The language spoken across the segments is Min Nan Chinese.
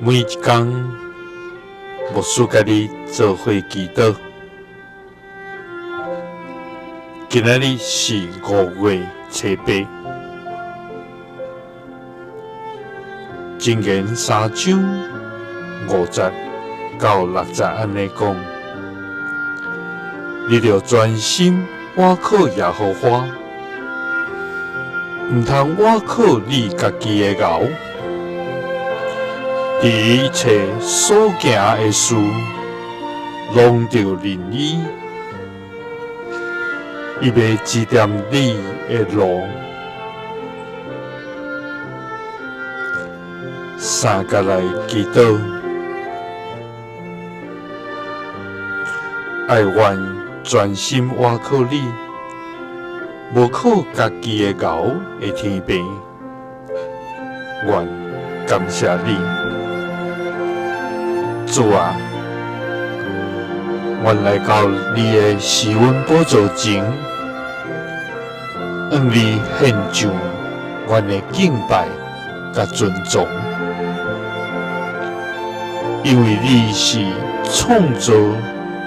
每一工，牧師佮你做伙祈禱。今仔日是5月初8，箴言3章5節到6節按呢講：你著專心倚靠耶和華，毋通倚靠你家己的𠢕。佇一切所行的事，攏著認伊，伊欲指點你的路。三佮來祈禱，愛阮專心倚靠你，無靠家己的𠢕的天父，阮感謝你。主啊，阮來到你的施恩寶座前，向你獻上阮的敬拜佮尊崇，因為你是創造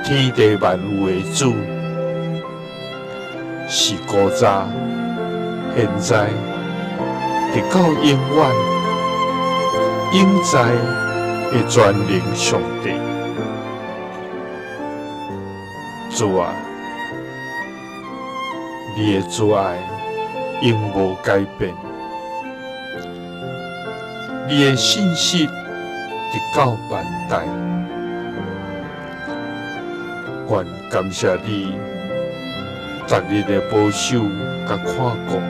天地萬有的主，是古早、現在、直到永遠、永在的全能上帝。主啊，你的慈愛永無改變，你的信實直到萬代。阮感謝你，逐日的保守佮看顧，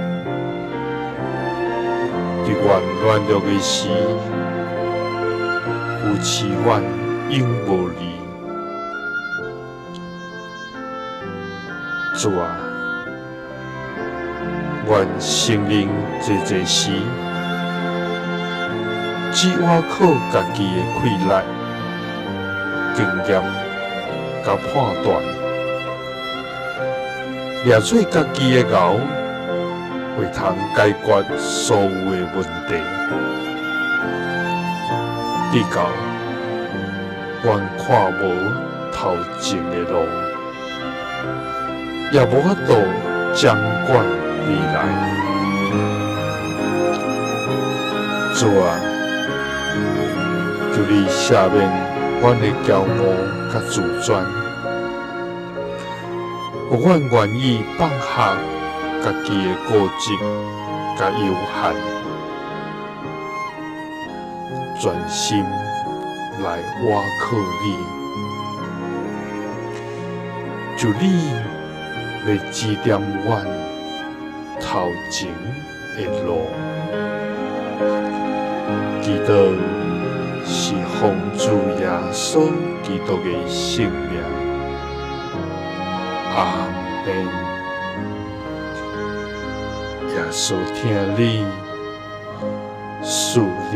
佇阮軟弱的時，扶持阮永無離。主啊，阮承認濟濟時，只倚靠家己的氣力、經驗佮判斷，掠做家己的𠢕，會通解決所有的問題。直到阮看無頭前的路，也無法度掌管未來。主啊，求你赦免阮的驕傲佮自尊，予阮願意放下家己的固執佮有限，專心來倚靠你。求你來指點阮頭前的路。祈禱是奉主耶穌基督的聖名。阿們。耶穌疼你，賜你